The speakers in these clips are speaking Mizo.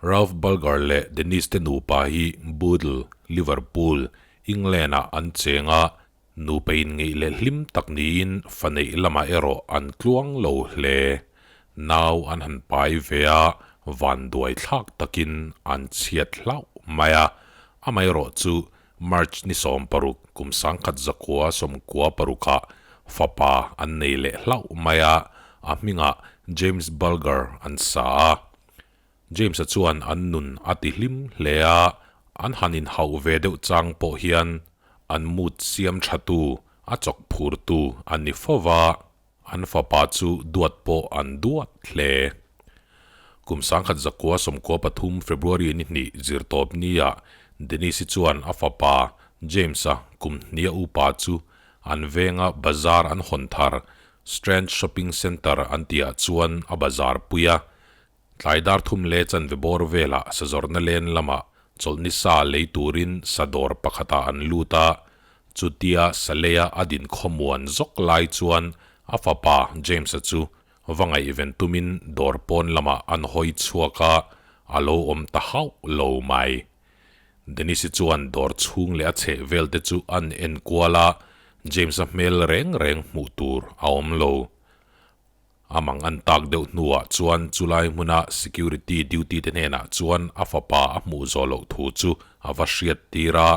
Ralph Bulger leh Denise te nupa hi Bootle, Liverpool, England-ah an cheng a, nupa inngeih leh hlim tak niin fa neih lamah erawh an tluang lo hle. Nau an han pai ve a, vanduai thlak takin an chhiat hlauh mai a, amaherawhchu March ni 16 kum 1996ah fapa an nei leh hlauh mai a, a hmingah James Bulger an sa a. James-a chuan an nun a ti hlim hle a, an han inhauh ve deuh chang pawh hian an mood siam thatu, a chawk phurtu a ni fo va, an fapa chu duat pawh an duat hle. Kum 1993 February ni hnih zirtawp nia Denise-i chuan a fapa James-a kum hnia upa chu an venga bazar an hawn thar Strand Shopping Centre an tihah chuan a bazar pui a, Tlai dar thum leh chanve bawr velah sazawrhna len lamah chawlhni sa lei turin sa dawr pakhatah an lut a, chutia sa leia a din khawmuan zawk lai chuan a fapa James-a chu va ngaihven tumin dawr pawn lamah an hawi chhuak a, a lo awm ta hauh lo mai. Denise-i chuan dawr chhung leh a chheh vel te chu an en kual a, James-a hmel reng reng hmuh tur a awm lo. A mang an tak deuh hnuah chuan chulai hmuna security duty te hnenah chuan a fapa a hmuh zawh loh thu chu a va hriat tir a.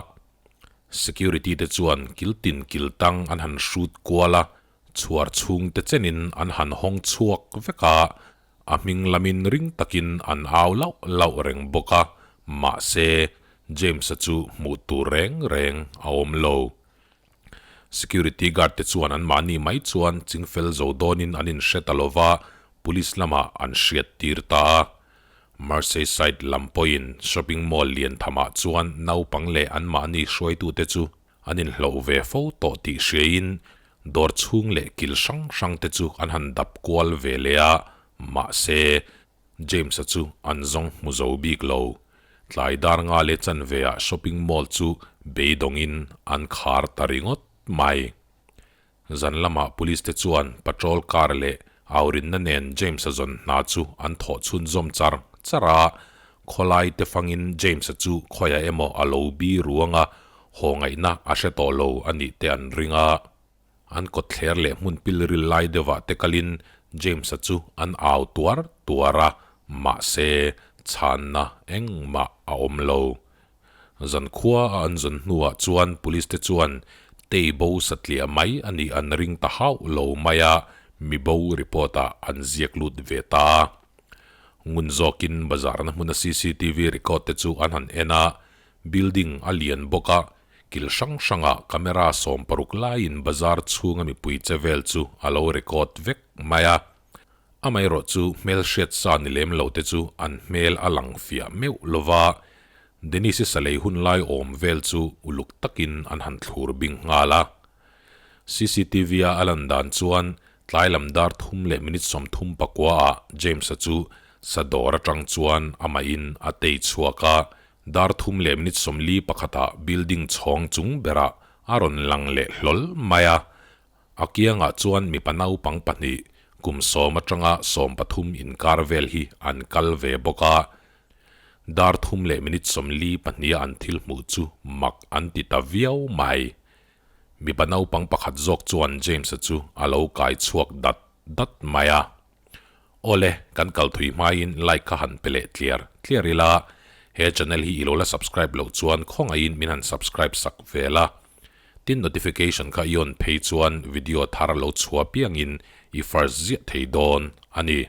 Security te chuan kil tin kil tang an han hrut kual a, chhuar chhung te chenin an han hawng chhuak vek a, a hming lamin ring takin an au lauh lauh reng bawk a, mahse James-a chu hmuh tur reng reng a awm lo. Security guard te chuan an mahni mai chuan chingfel zo dawnin an inhre ta lova, police lamah an hriat tir ta a. Merseyside lam pawhin shopping mall lian thamah chuan naupang leh an mahni hruaitute chu an inhloh ve fo tawh tih hriain dawr chhung leh kil hrang hrang te chu an han dap kual ve leh a, mahse James-a chu an zawng hmu zo bik lo. Tlai dar nga leh chanve-ah shopping mall chu beidawngin an khar ta ringawt mai. Zan lamah police te chuan patrol car leh aurinna nen James-a zawn hna chu an thawh chhunzawm char char a, khawlai te fangin James-a chu khawiah emaw a lo bi ruang a, haw ngaihna a hre tawh lo a nih te an ring a. An kawtthler leh hmun pilril lai deuhah te kalin James-a chu an au tuar tuar a, mahse chhanna engmah a awm lo. Zankhua a an zawn hnuah chuan police te chuan tei bo satliah mai a nih an ring ta hauh lo mai a, mi bo report-ah an ziak lut ve ta a. Ngun zawkin bazarna hmuna cctv record te chu an han en a, building a lian bawk a, Kil hrang hrangah camera 16 laiin bazar chhunga mipui che vel chu a lo record vek mai a. Amaherawh chu hmelhriat sa ni lem lo te chu an hmel a lang fiah meuh lo va, Denise-i salei hun lai awm vel chu uluk takin an han thlur bing nghal a. CCTV-a a lan dan chuan tlai lam dar thum leh minute 39 ah James-a chu sa dawr atang chuan amahin a tei chhuak a, Dar thum leh minute 41 ah building chhawng chung berah a rawn lang leh hlawl mai a, a kiangah chuan mipa naupang pahnih kum sawm atanga 13 inkar vel hi an kal ve bawk a. Dar thum leh minute 42 a an thil hmuh chu mak an ti ta viau mai. Mipa naupang pakhat zawk chuan James-a chu a lo kai chhuak dat dat mai a. Awle, kan kal thui hmain like kha han pe leh tliar tliar ila, he channel hi i lo la subscribe loh chuan khawngaihin min han subscribe sak ve la. Tin notification kha i on phei chuan video thar lo chhuah piangin i first ziah thei dawn a ni.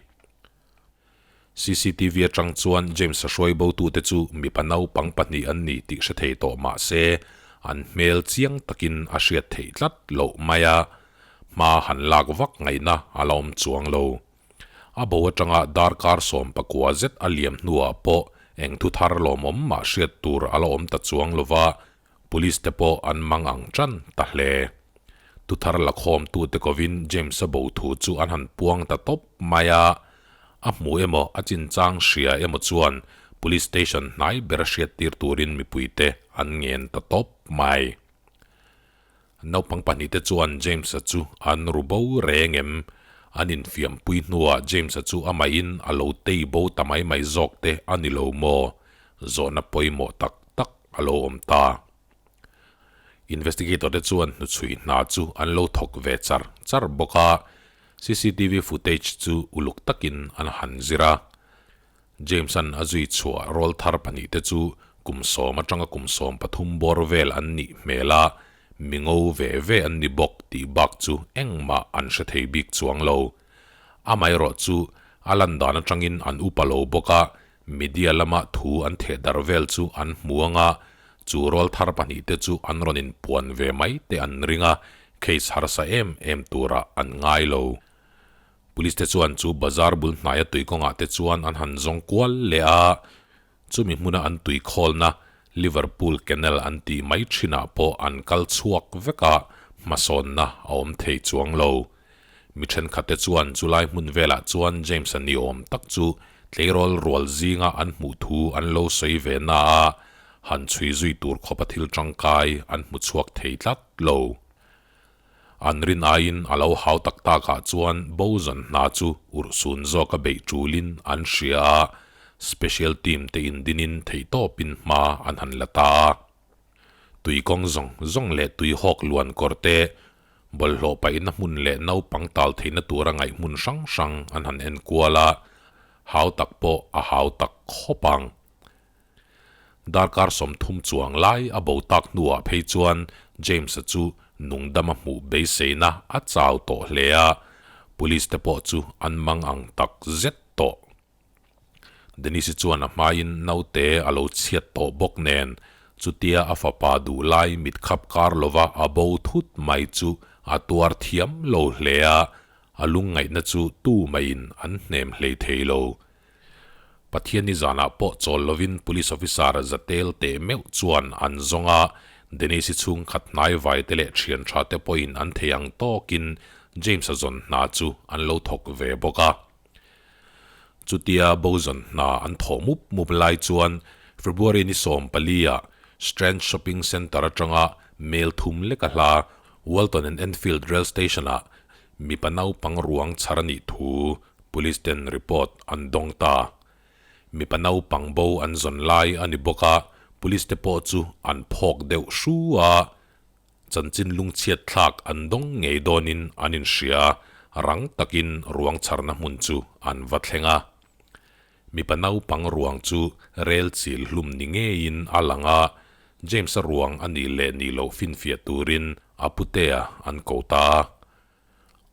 CCTV atang chuan James-a hruai bo tute chu mipa naupang pahnih an ni tih hre thei tawh mah se an hmel chiang takin a hriat theih tlat loh mai a, Hma han lak vak ngaihna a la awm chuang lo. A bo atanga darkar 19 zet a liam hnuah pawh eng thu thar lawmawm mah hriat tur a la awm ta chuang lo va, police te pawh an mang ang tan ta hle. Thu thar la khawmtute kovin James-a bo thu chu an han puang ta tawp mai a, a hmu emaw a chinchang hria emaw chuan police station hnai ber hriattir turin mipuite an ngen ta tawp mai. Naupang pahnihte chuan James-a chu an ru bo reng em? An infiampui hnuah James-a chu amahin a lo tei bo ta mai mai zawk te a ni lo maw? Zawhna pawimawh tak tak a lo awm ta. Investigator te chuan hnuchhui hna chu an lo thawk ve char char bawk a, cctv footage chu uluk takin an han zir a. James-a'n a zui chhuah rawlthar pahnihte chu kum sawm atanga kum 13 bawr vel an nih hmel a, mi ngo ve ve an ni bawk tih bak chu engmah an hre thei bik chuang lo. Amaherawh chu a lan dan atangin an upa lo bawk a, media lama thu an theh darh vel chu an hmu ang a, chu rawlthar pahnihte chu an rawn inpuan ve mai te an ring a, case harsa em em turah an ngai lo. Police te chuan chu bazar bul hnaia tui kawngah te chuan an han zawng kual leh a, chumi hmuna an tui khawlna Liverpool Canal an tih mai thinah pawh an kal chhuak vek a, hmasawnna a awm thei chuang lo. Mi thenkhat te chuan chulai hmun velah chuan James-a ni awm tak chu tleirawl rual zinga an hmuh thu an lo sawi ve na a, han chhui zui tur khawpa thil tangkai an hmu chhuak thei tlat lo. An rin aiin a lo hau tak takah chuan Bojan hna chu urhsun zawka beih tulin an hria a, special team te indinin theihtawpin hma an han la ta a. Tui kawng zawng zawng leh tui hawk luan kawr te, bawlhhlawh paihna hmun leh naupang tal theihna tura ngaih hmun hrang hrang an han enkual a, hau tak pawh a hau tak khawp ang. Darkar 30 chuang lai a bo tak hnuah phei chuan James-a chu nungdam a hmuh beiseina a chau tawh hle a, police te pawh chu an mang ang tak zet tawh. Denise-i chuan a hmain naute a lo chhiat tawh bawk nen, chutia a fapa duh lai mit khap kar lova a bo thut mai chu a tuar thiam lo hle a, a lungngaihna chu tu maiin an hnem hlei thei lo. Pathianni zanah pawh chawl lovin Police Officer Zatel teh meuh chuan an zawng a, Denise-i chhungkhat hnai vaite leh thian tha te pawhin an thei ang tawkin James-a zawn hna chu an lo thawk ve bawk a. Chutia bo zawn hna an thawh mup mup lai chuan February ni 14 ah Strand Shopping Centre atanga mel thum leka hla Walton and Enfield Rail Station-ah mipa naupang ruang chhar a nih thu Police ten report an dawng ta. Mipa naupang bo an zawn lai a ni bawk a, police te pawh chu an phawk deuh hru a, chanchin lungchhiat thlak an dawng ngei dawnin an inhria, rang takin ruang chharna hmun chu an va thleng a. Mipa naupang ruang chu rel chil hlum ni ngeiin a lang a, James-a ruang a nih leh nih loh finfiah turin a putea an ko ta a.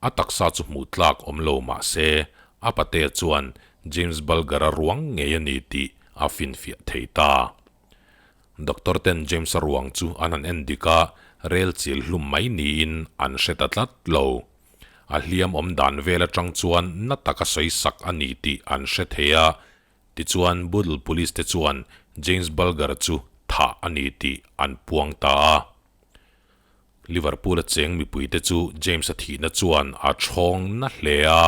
A taksa chu hmuh tlak awm lo mah se, a patea chuan James Bulger-a ruang ngei a ni tih a finfiah thei ta. Doctor ten James-a ruang chu an han en dik a, rel chil hlum mai niin an hre ta tlat lo. A hliam awm dan vel atang chuan na taka sawi sak a ni tih an hre thei a, tichuan Bootle Police te chuan James Bulger-a chu thah a ni tih an puang ta a. Liverpool a cheng mipuite chu James-a thihna chuan a chhawng na hle a,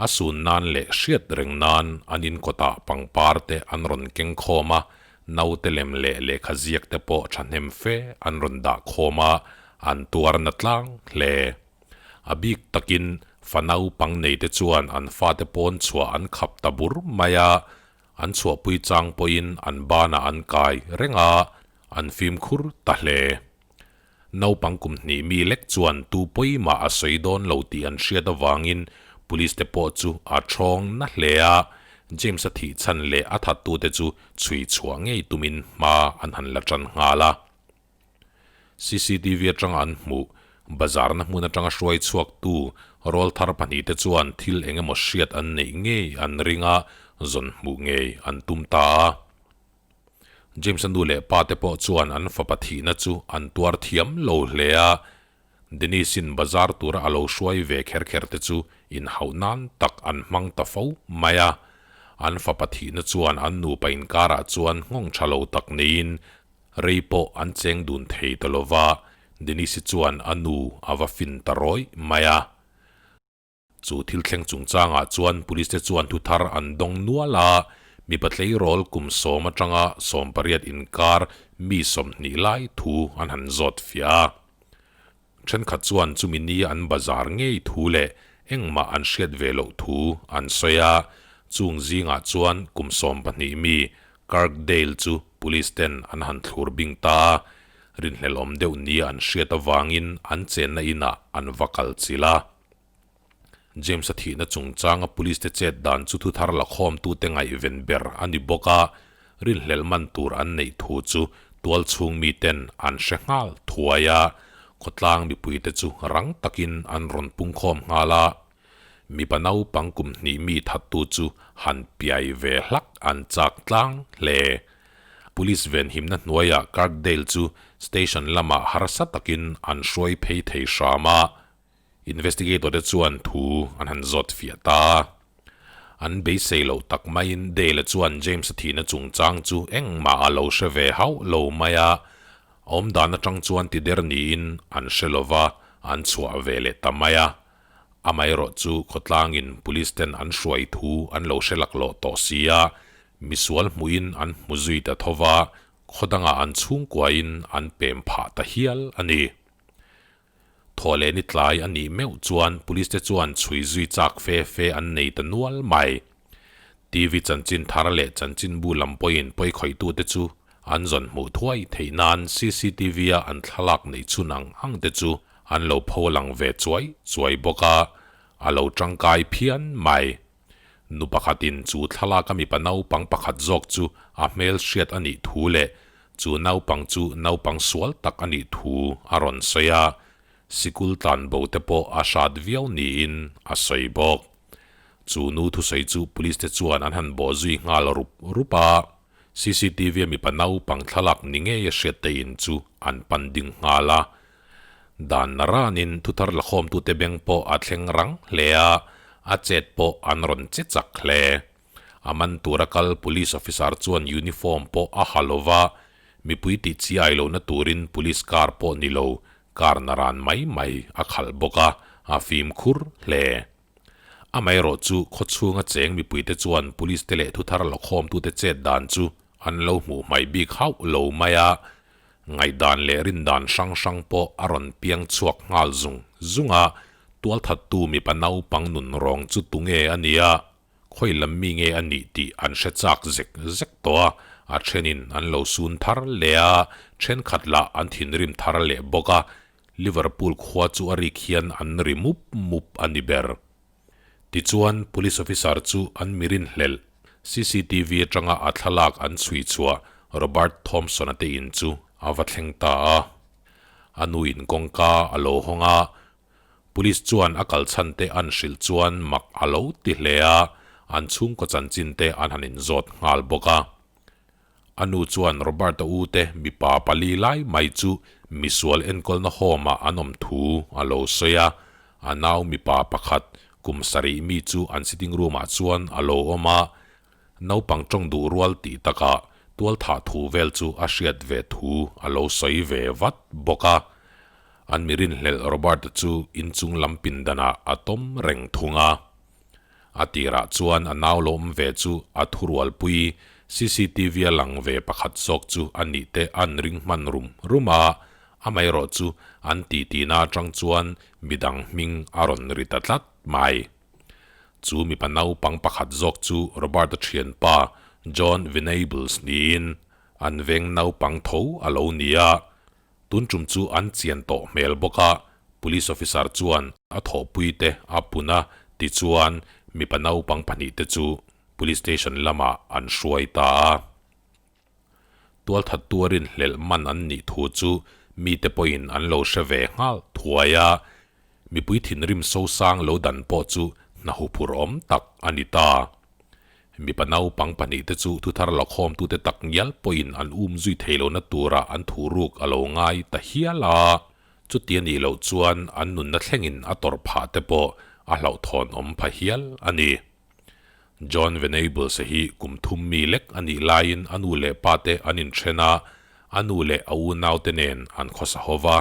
a sun nan leh hriat reng nan an inkawtah pangpar te an rawn keng khawm a, naute lem leh lehkha ziak te pawh thahnem fe an rawn dah khawm a, an tuar na tlang hle. A bik takin fa naupang neite chuan an fate pawn chhuah an khap ta bur mai a, an chhuahpui chang pawhin an banah an kai reng a, an fimkhur ta hle. Naupang kum hnih mi lek chuan tu pawimah a sawi dawn lo tih an hriat avangin Police te pawh chu a thawng na hle a, James-a thih chhan leh a thattute chu chhui chhuah ngei tumin hma an han la tan nghal a. Cctv atanga an hmuh, bazarna hmun atanga hruai chhuaktu rawlthar pahnihte chuan thil eng emaw hriat an neih ngei an ring a, zawn hmuh ngei an tum ta a. James-a nu leh pa te pawh chuan an fapa thihna chu an tuar thiam lo hle a, Denise-in bazar tura a lo hruai ve kher kher te chu inhauh nan tak an hmang ta fo mai a. An fapa thihna chuan an nupa inkarah chuan nghawng tha lo tak neiin rei pawh an cheng dun thei ta lo va, Denise-i chuan a nu a va fin ta rawih mai a. Chu thil thleng chungchangah chuan police te chuan thu thar an dawng nual a, mipa tleirawl kum 10 atanga 18 inkar mi 20 lai thu an han zawt fiah a. Thenkhat chuan chumi ni an bazar ngei thu leh engmah an hriat ve loh thu an sawi a, chung zingah chuan kum 12 mi Kirk Dale chu police ten an han thlur bing ta a, rinhlelhawm deuh nia an hriat avangin an chenna inah an va kal chilh a. James-a thihna chungchanga police te chet dan chu thuthar lakhawmtute ngaihven ber a ni bawk a, rinhlelh man tur an neih thu chu tualchhung miten an hre nghal thuai a, khawtlang mipuite chu rang takin an rawn pungkhawm nghal a. Mipa naupang kum hnih mi thattu chu han piai ve hlak an chak tlang hle. Police venhimna hnuaiah Kirkdale chu station lamah harsa takin an hruai phei thei hram a. Investigator te chuan thu an han zawt fiah ta a. An beisei loh tak maiin Dale-a chuan James-a thihna chungchang chu engmah a lo hre ve hauh lo mai a, a awmdan atang chuan ti der niin an hre lo va, an chhuah ve leh ta mai a. Amaherawh chu khawtlangin police ten an hruai thu an lo hre laklawh tawh si a, misual hmuhin an hmu zui ta tho va, khaw dangah an chhungkuain an pem phah ta hial a ni. Thaw leh ni tlai a nih meuh chuan police te chuan chhui zui chak fe fe an nei ta nual mai. TV chanchin thar leh chanchinbu lam pawhin pawi khawihtute chu an zawn hmuh thuai theih nan CCTV a an thlalak neih chhun ang ang te chu an lo pho lang ve chuai chuai bawk a, a lo tangkai phian mai. Nu pakhatin chu thlalak a mipa naupang pakhat zawk chu a hmel hriat a nih thu leh chu naupang chu naupang sual tak a nih thu a rawn sawi a, sikul tlan bo te pawh a hrat viau niin a sawi bawk. Chu nu thusawi chu police te chuan an han bawh zui nghal rup rup a, CCTV a mipa naupang thlalak ni ngei a hriat te in chu an pan ding nghal a. Dan na ranin thuthar lakhawmtute beng pawh a thleng rang hle a, a chet pawh an rawn che chak hle. A man tura kal police officer chuan uniform pawh a ha lo va, mipui tih chi ai lohna turin police car pawh ni lo, car na ran mai mai a khalh bawk a, a fimkhur hle. Amaherawh chu khawchhunga cheng mipuite chuan police te leh thuthar lakhawmtute chet dan chu an lo hmuh hmaih bik hauh lo mai a, Ngaihdan leh rindan hrang hrang pawh a rawn piang chhuak nghal zung zung a, tualthattu mipa naupang nun rawng chu tunge a nia, khawi lam mi nge a nih tih an hre chak zek zek tawh a, a thenin an lo sun thar leh a, thenkhat lah an thinrim thar leh bawk a, Liverpool khua chu a rik hian an ri mup mup a ni ber. Tichuan, Police Officer chu an mi rinhlelh, CCTV atanga a thlalak an chhui chhuah Robert Thompson-a te in chu a va thleng ta a. A nuin kawngka a lo hawng a, Police chuan a kal chhan te an hrilh chuan mak a lo ti hle a, an chhungkaw chanchin te an han inzawt nghal bawk a. A nu chuan Robert-a u te mipa pali lai mai chu misual enkawlna home-ah an awm thu a lo sawi a, a nau mipa pakhat kum sarih mi chu an sitting room-ah chuan a lo awm a, naupang tawng duh rual tih takah tualthah thu vel chu a hriat ve thu a lo sawi ve vat bawk a. An mi rinhlelh Robert-a chu inchung lam pindanah a tawm reng thung a. A tirah chuan a nau lo awm ve chu a thurualpui cctv a lang ve pakhat zawk chu a nih te an ring hman rum rum a, amaherawh chu an titi-na atang chuan midang hming a rawn ri ta tlat mai. Chu mipa naupang pakhat zawk chu Robert-a thianpa John Venables niin an veng naupang tho a lo ni a, Tun tum chu an chian tawh hmel bawk a, Police officer chuan a thawhpui te a pun a, tichuan mipa naupang pahnihte chu Police station lamah an hruai ta a. Tualthat tuarin hlelh man an nih thu chu mite pawhin an lo hre ve nghal thuai a, mipui thinrim sosang lo dan pawh chu hna huphurhawm tak a ni ta. Mipa naupang pahnihte chu thuthar lakhawmtute tak ngial pawhin an um zui thei lohna tura an thuruk a lo ngai ta hial a, chuti a nih loh chuan an nunna thlengin a tawrh phah te pawh a hlauhthawn awm pha hial a ni. John Venables-a hi kum thum mi lek a nih laiin a nu leh pa te an inthen a, a nu leh a unaute nen an khawsa ho va.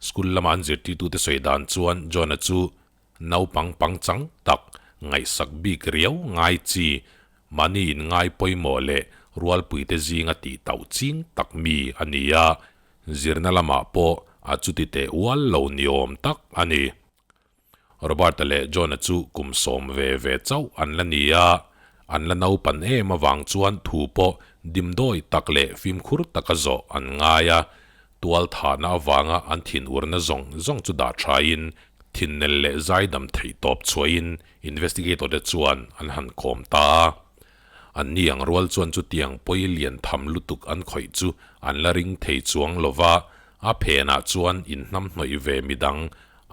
School lama an zirtirtute sawi dan chuan John-a chu Naupang pangchang tak, ngaihsak bik riau ngai chi, mahni in ngai pawimawh leh rualpuite zinga tih tauh ching tak mi a ni a, zirna lamah pawh a chuti teh ual lo ni awm tak a ni. Robert-a leh John-a chu kum sawm ve ve chauh an la ni a, an la naupan em avang chuan thu pawh dimdawi tak leh fimkhur taka zawh an ngai a, tual thahna avanga an thinurna zawng zawng chu dah thain thinnel leh zaidam theih tawp chhuahin investigator te chuan an han kawm ta a. Anni ang rual chuan chutiang pawi lian tham lutuk an khawih chu an la ring thei chuang lo va, a phenah chuan inhnamhnawih ve midang,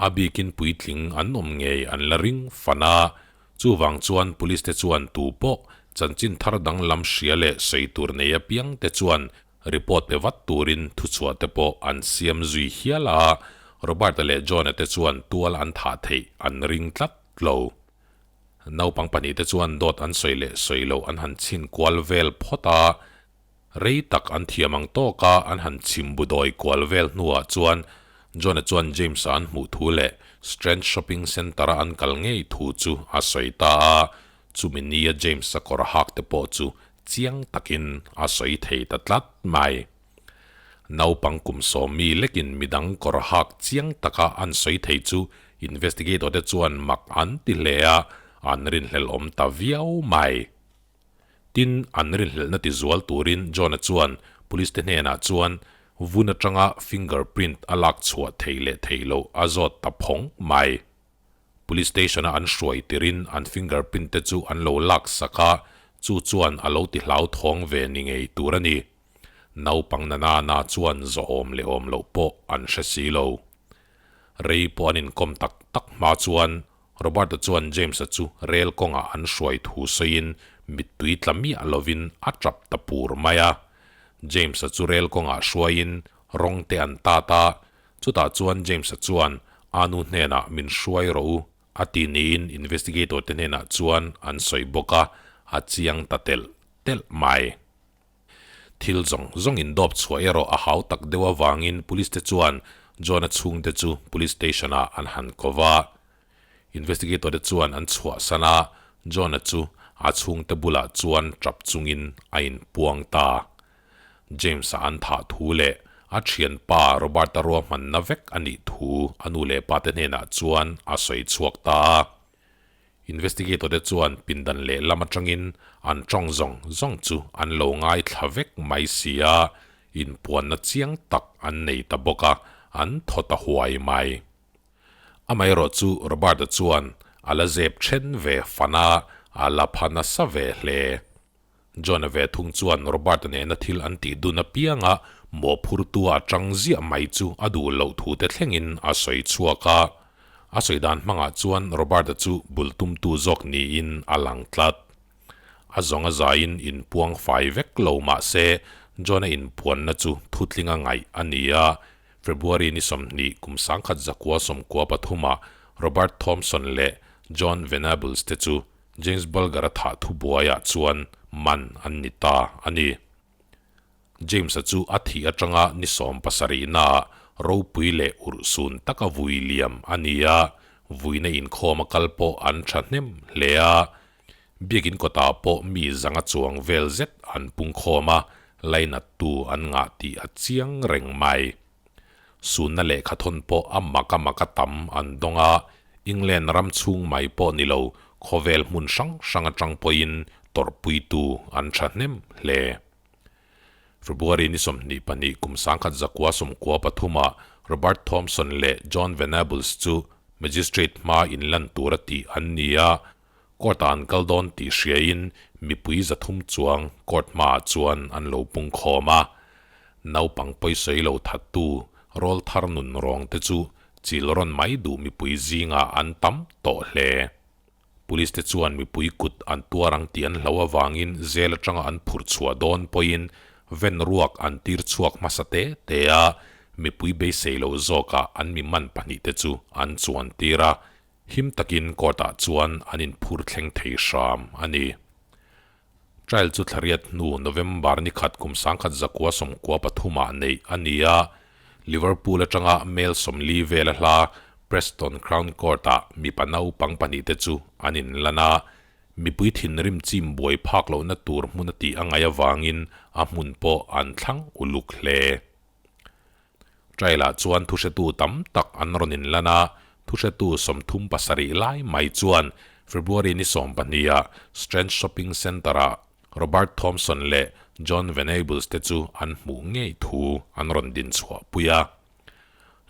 a bikin puitling an awm ngei an la ring fan a. Chuvang chuan police te chuan tu pawh chanchin thar danglam hria leh sawi tur nei apiang te chuan report pe vat turin thuchhuah te pawh an siam zui hial a, Robert-a leh John-a te chuan tual an thah theih an ring tlat lo. Naupang pahnihte chuan dawt an sawi leh sawi loh an han chhin kual vel phawt a, rei tak an thiam ang tawk a an han chhim bu dawi kual vel hnuah chuan John-a chuan James-a an hmuh thu leh Strand Shopping Centre-a an kal ngei thu chu a sawi ta a, chumi nia James-a kawr hak te pawh chu chiang takin a sawi thei ta tlat mai. Naupang kum sawmi lekin midang kawr hak chiang taka an sawi thei chu investigator te chuan mak an ti hle a, an rinhlelh awm ta viau mai. Tin, an rinhlelhna ti zual turin John-a chuan police te hnenah chuan vun atanga finger print a lak chhuah thei leh thei loh a zawt ta phawng mai. Police station-a an hruai tirin an finger print te chu an lo lak sak a, chu chuan a lo ti hlauthawng ve ni ngei tur a ni. Naupang na na na chuan zawhawm leh awm loh pawh an hre si lo. Rei pawh an inkawm tak tak hma chuan Robert-a chuan James-a chu rel kawngah an hruai thu sawiin mittui tla miah lovin a tap ta pur mai a. James-a chu rel kawngah hruaiin rawng te an tat a, chutah chuan James-a chuan a nu hnenah min hruai rawh u a ti niin investigator te hnenah chuan an sawi bawk a, a chiang ta telh telh mai. Thil zawng zawng in dawp chhuah erawh a hau tak deuh avangin police te chuan John-a chhungte chu police station ah an han ko va. Investigator te chuan an chhuahsan a, John-a chu a chhungte bulah chuan tap chungin a inpuang ta. James-a an thah thu leh a thianpa Robert-a ruahmanna vek a nih thu a nu leh pa te hnenah chuan a sawi chhuak ta a. Investigator te chuan pindan leh lam atangin an tawng zawng zawng chu an lo ngaithla vek mai si a, inpuanna chiang tak an nei ta bawk a, an thaw ta huai mai. Amaherawh chu Robert-a chuan a la zep then ve fan a, a la pha nasa ve hle. John-a ve thung chuan Robert-a nena thil an tih dun apianga mawhphurtua a tang ziah mai chu a duh loh thu te thlengin a sawi chhuak a. A sawi dan hmangah chuan Robert-a chu bul tumtu zawk niin a lang tlat. A zawng a zaiin inpuang fai vek lo mah se John-a inpuanna chu thutlinga ngaih a ni a. February ni 20 kum 1993 Robert Thompson leh John Venables te chu James Bulger-a thah thu buaiah chuan man an ni ta a ni. James-a chu a thih atanga ni 70 naah ropui leh urhsun taka vui liam a ni a, vuina inkhawm a kal pawh an thahnem hle a. Biakin kawtah pawh mi zanga chuang vel zet an pungkhawm a, lainattu an ngah tih a chiang reng mai. Sunna lehkha thawn pawh a mak a mak a tam an dawng a, England ram chhung mai pawh ni lo, khawvel hmun hrang hrang atang pawhin tawrhpuitu an thahnem hle. February ni 22 kum 1993 ah Robert Thompson leh John Venables chu Magistrate hma inlan tura tih an ni a, Court-ah an kal dawn tih hriain mipui 300 chuang court hmaah chuan an lo pungkhawm a. Naupang pawisawi lo thattu rawl thar nun rawng te chu chil rawn mai duh mipui zingah an tam tawh hle. Police te chuan mipui kut an tuar ang tih an hlo avangin zel atanga an phurh chhuah dawn pawhin ven ruak an tir chhuak hmasa te te a, mipui beisei loh zawkah an mi man pahnih te chu an chuan tir a. Him takin court-ah chuan an inphur thleng thei hram a ni. Trial chu thlariat hnu November ni khat kum 1993 ah neih a ni a, Liverpool atanga mel 40 vela hla Preston Crown Court-ah mipa naupang pahnihte chu an inlan a, mipui thinrim chim buai phak lohna tur hmun a tih a ngaih avangin a hmun pawh an thlang uluk hle. Trial-ah chuan thuhretu tam tak an rawn inlan a, Thuhretu 37 lai mai chuan February ni 12-ah Strand Shopping Centre-ah Robert Thompson leh Jon Venables te chu an hmuh ngei thu an rawn din chhuah pui a.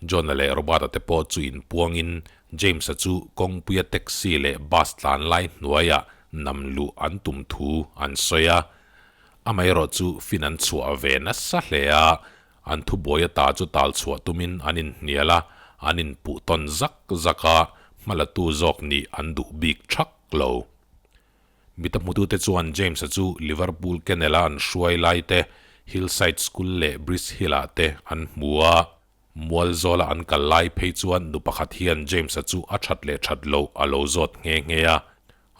John-a leh Robert-a te pawh chu inpuangin James-a chu kawngpuia taxi leh bus tlan lai hnuaiah nam luh an tum thu an sawi a. Amaherawh chu fin an chhuah ve nasa hle a, an thubuai ata chu tal chhuah tumin an inhnial a, an inpuh tawn zak zak a, hmalatu zawk nih an duh bik thak lo. Mita hmutute chuan James-a chu Liverpool Kennel-a an hruai lai te, Hillside School leh Breeze Hill-ah te an hmu a. Mualzawla an kal lai phei chuan nu pakhat hian James-a chu a that leh that loh a lo zawt nghe nghe a.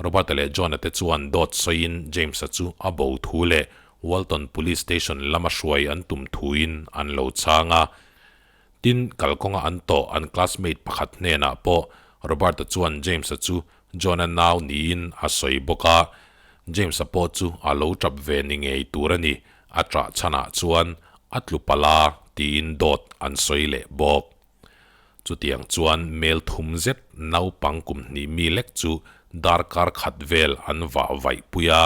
Robert-a leh John-a te chuan dawt sawiin James-a chu a bo thu leh Walton Police Station lama hruai an tum thuin an lo chhang a. Tin, kalkawnga an tawh an classmate pakhat hnenah pawh Robert-a chuan James-a chu John-a nau niin a sawi bawk a, James-a pawh chu a lo tap ve ni ngei tur a ni, a ṭah chhanah chuan a tlu palh a tiin dawt an sawi leh bawk. Chutiang chuan mel thum zet naupang kum hnih mi lek chu darkar khat vel an vah vaih pui a,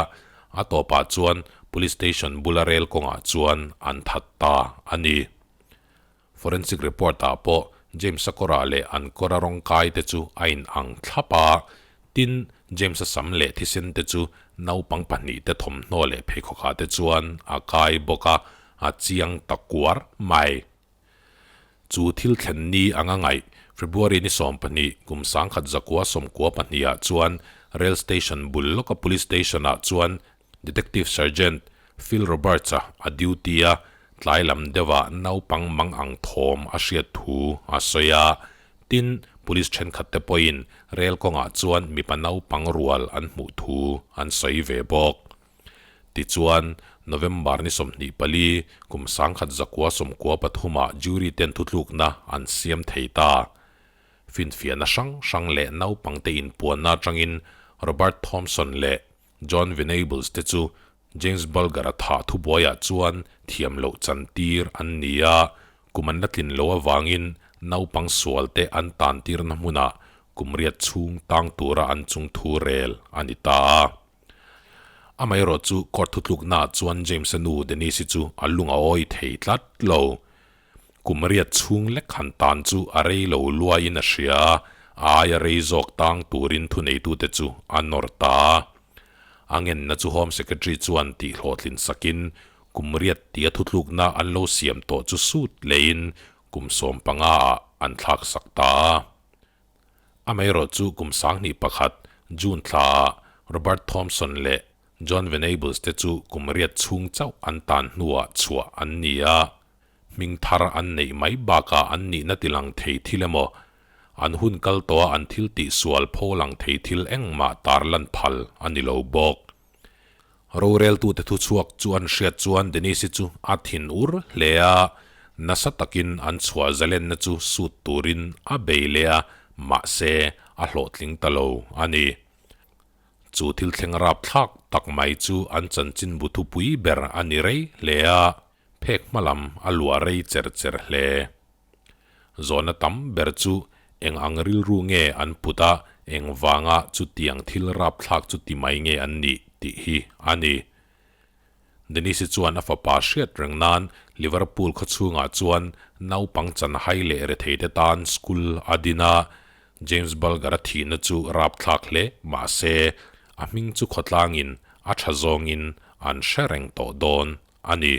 a tawpah chuan Police Station bula rel kawngah chuan an that ta a ni. Forensic report ah pawh James-a kawrah leh an kawra rawng kai te chu a in ang thlap a, tin, James-a sam leh thisen te chu naupang pahnih te thawmhnaw leh pheikhawk ah te chuan a kai bawk a, a chiang ta kuar mai. Chu thil thlen ni anga ngaih, February ni 12 kum 1992 ah chuan Rail Station bul lawka Police Station ah chuan Detective Sergeant Phil Roberts-a a duty a, tlai lam deuhah naupang mang ang thawm a hriat thu a sawi a. Tin, police thenkhat te pawhin rel kawngah chuan mipa naupang rual an hmuh thu an sawi ve bawk. Tichuan, November ni 24, kum 1993 ah jury ten thutlukna an siam thei ta. Finfiahna hrang hrang leh naupangte inpuanna atangin Robert Thompson leh Jon Venables te chu James Bulger-a thah thubuaiah chuan thiam loh chantir an ni a, kum an la tlin loh avangin naupang sual te an tan tirna hmunah kum riat chhung tang tura an chung thu rel a ni ta a. Amaherawh chu court thutluknaah chuan James-a nu Denise-i chu a lung a awi thei tlat lo. Kum riat chhung lek han tan chu a rei lo luaiin a hria a, a aia rei zawk tang turin thuneitute chu a nawr ta a. A ngenna chu Home Secretary chuan tihhlawhtlin sakin kum riat tia thutlukna an lo siam tawh chu sut leiin kum 15 ah an thlak sak ta a. Amaherawh chu kum 2001 June thlaah Robert Thompson leh Jon Venables te chu kum riat chhung chauh an tan hnuah chhuah an ni a. Hming thar an neih mai bakah an nihna tilang thei thil emaw, an hun kal tawha an thil tihsual pho lang thei thil engmah tarlan phal a ni lo bawk. Roreltute thuchhuak chu an hriat chuan Denise-i chu a thin ur hle a, nasa takin an chhuah zalenna chu sut turin a bei leh a, mahse a hlawhtling ta lo a ni. Chu thil thleng rapthlak tak mai chu an chanchinbu thupui ber a ni rei hle a. Phek hma lam a luah rei cher cher hle. Zawhna tam ber chu eng ang rilru nge an put a, eng vanga chutiang thil rapthlak chu ti mai nge an nih tih hi a ni. Denise-i chuan a fapa hriat reng nan Liverpool khawchhungah chuan naupang chanhai leh retheite tan school a din a, James Bulger-a thihna chu rapthlak hle mahse a hming chu khawtlangin a tha zawngin an hre reng tawh dawn a ni.